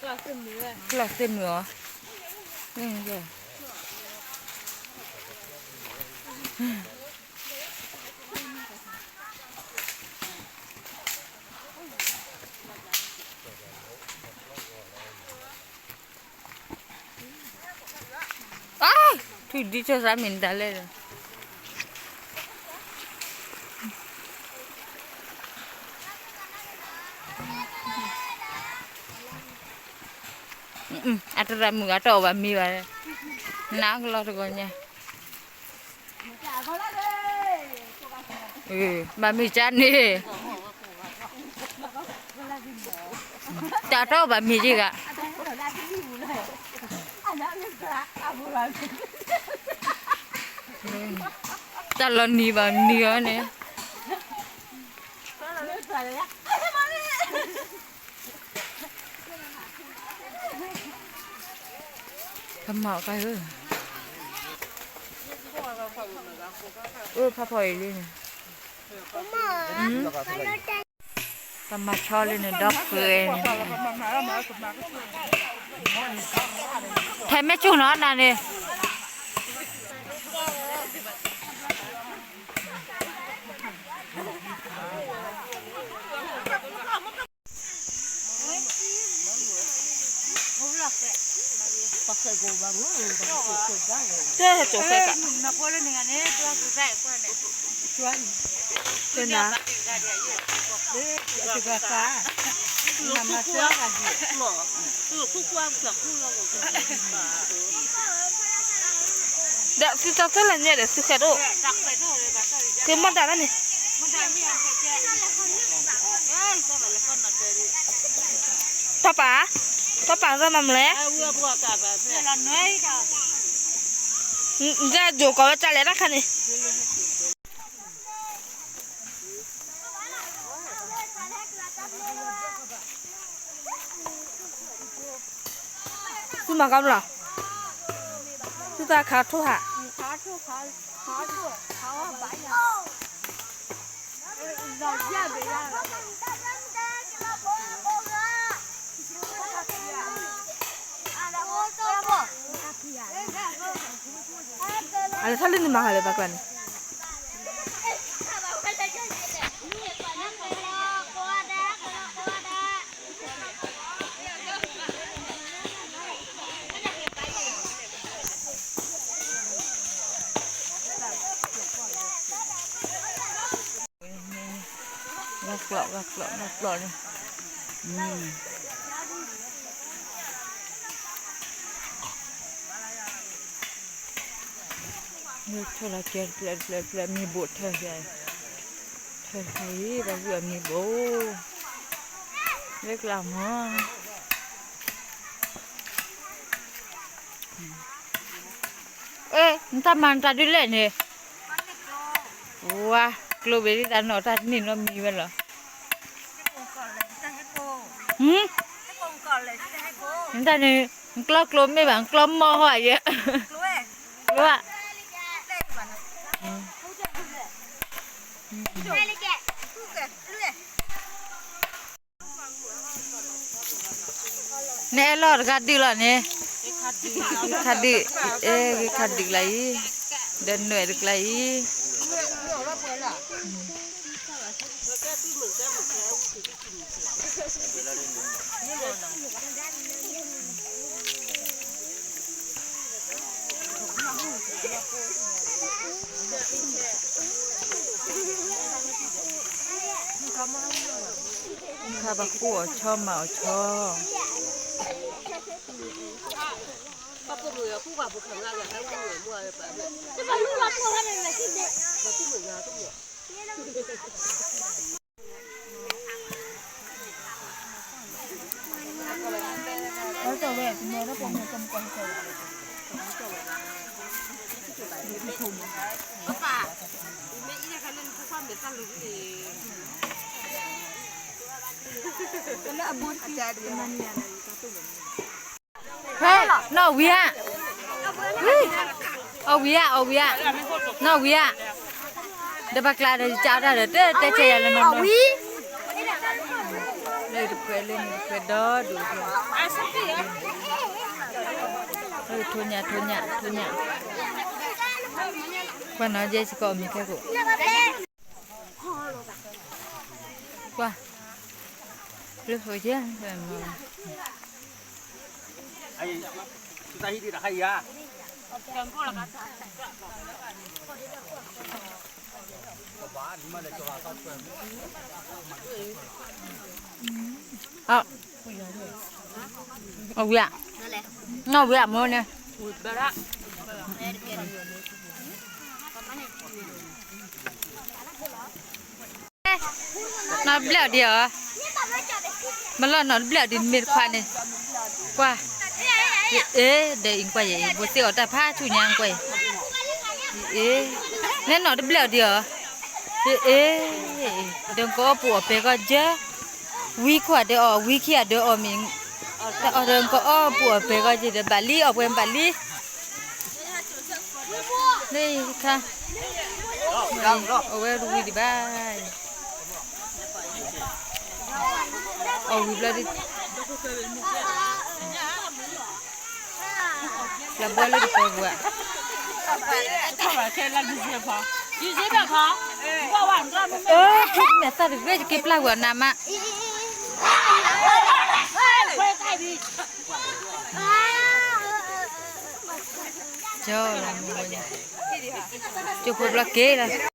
လီၤသ့ၣ်မုာ်အီၤ, ထူဒံထၢသးမ့ၢ်တၢ်လဲၣ်ဒီး အတရၣ်မုၣ်အတအီၣ်ဘၣ်မ့ၤဘၣ်, နးကလီတဂီၢ်ညါ, ဘၣ်မ့ၤကါန့ၣ်, တၢ်တအီၣ်ဘၣ်မ့ၤက့ၤဂၤ, တၢ်လီၤနံၤဘၣ်နံၤအီၤန့ၣ် ကမၤအီၣ်ကါဧၢ, အိၣ်ဖးဖီအံၤလံန့ၣ်, တၢ်မၤဆီလံန့ၣ် ဒီဖုန့ၣ်, ထဲမ့ၢ်ဆူၣ်နီၤနၤန့ၣ် တဲကၠိၤဖဲကး, တဲနၤ, တဂၤကါ, နမၤတဲဂၤဒ် ဒီးသုတၢ်သၢလၢညါဒီးသုဃဲၤဒိၣ်, ကမီၢ်ဒၣ်လၢန့ၣ်, ပၢ်ပၢ်, ပၢ်ပၢ် နတမၤမလဲၣ်, နကၠိၤကိးဝဲတၢ်လဲၤတၢ်ခါန့ၣ် သုမၤကီဘျီ, သုသးခးထိၣ်ဟး, အလဲၤထီၣ်လၢနမၤဟးလၢဘၣ်ကျါန့ၣ် ဂၤကျိး ဂၤကျိး ဂၤကျိးန့ၣ်, မ့ၢ်ထၢလီၤကဲတဖျၢၣ်တဖျၢၣ်တဖျၢၣ် မ့ၢ်ဘိးထၢ, ထၢတခါအံၤ ပှၤဂုၢ်အမ့ၢ်ဘိး, လၢကျါမီၤ နတၢ်မၤနတၢ်ဒုးလဲၣ်န့ၣ်, ဝါ, ကျိဘ့ၣ်ဒ်တၢ်နီၢ်တၢ်တန့ၢ်နီတမံၤဝဲလီၤ, နတၢ်န့ၣ်, နကျီကျိမ့ၢ်ဘၣ် နကျီမီၢ်ဟီယဲ, ကျိ, နအဲၣ်လီၤတဂၤဒုးလီၤန့ၣ်, ဂ့ၤခါဒုး, အဲၣ်ဂ့ၤခါဒုးကျါအံၤ, ဒီးနွဲၣ်တကျါအံၤ ခါဘၣ်ဃူအီၣ်ဆီမၤအီၣ်ဆီ, နီၢ်ဝံဧါ, အီၣ်ဝံဧါ အီၣ်ဝံဧါ, နီၢ်ဝံဧါ, ဒီးပကျါဒီးယကၠီတၢ်ဒီး တဲတဲဆဲးယၤလၢနီၢ်နီၢ်, လၢတ ခွဲးလၢန့ၣ်ခွဲးဒီဒူၣ်, ထိၣ်ညၣ် ထိၣ်ညၣ် ထိၣ်ညၣ်, ကွၢ်နီၤ ယဲစ့ၢ်ကီးအီၣ်မ့ၤခဲကိး, ကွၢ်, လၢဟိယဲ, အဝံၤဧါ, နီၢ်ဝံၤဧါ မိၢ်န့ၣ်, နီၢ်တဘျဲၣ်အီၤဒံးဧါ, မ့ၢ်လီၤနီၢ်တဘျဲၣ်အီၤဒံး မ့ၢ်တခွါန့ၣ်, ကွၢ်, အ့ၣ် ဒီးအံၤကွၢ်ယဲအံၤ ဘိးသ့ၣ်အီၤတၢ်ဖးဆူညါကွၢ်အံၤ, အ့ၣ်, နဲနီၢ်တဘျဲၣ်အီၤဒံးဧါ, အ့ၣ်, ဒီးကအီၣ်ပူၤအီၣ်ပဲာ်ကီၢ်ယဲ, ဝံခွါဒီးအီၣ် ဝံခံဂၤဒီးအီၣ်မ့ၢ်, တၢ်အီၣ်ဒီးကအီၣ်ပူၤအီၣ်ပဲာ်ကီၢ်ယဲဒီး ဘၣ်လံ အီၣ်ပှဲၤဘၣ်လံ လၢခါ, အဝဲတဝံၤဒံးဘၣ်, အီၣ်ဝံၤဘျီဒ်, လၢဘှီလၢတပၢၤပူၤဧါ, အၢ ထူၣ်မဲာ်သၣ်တဂ့ၤ ယက့ၤပျၢ်ဝဲအီၤနၤမး, ကၠိဖိဘျီက့ၤလီၤ.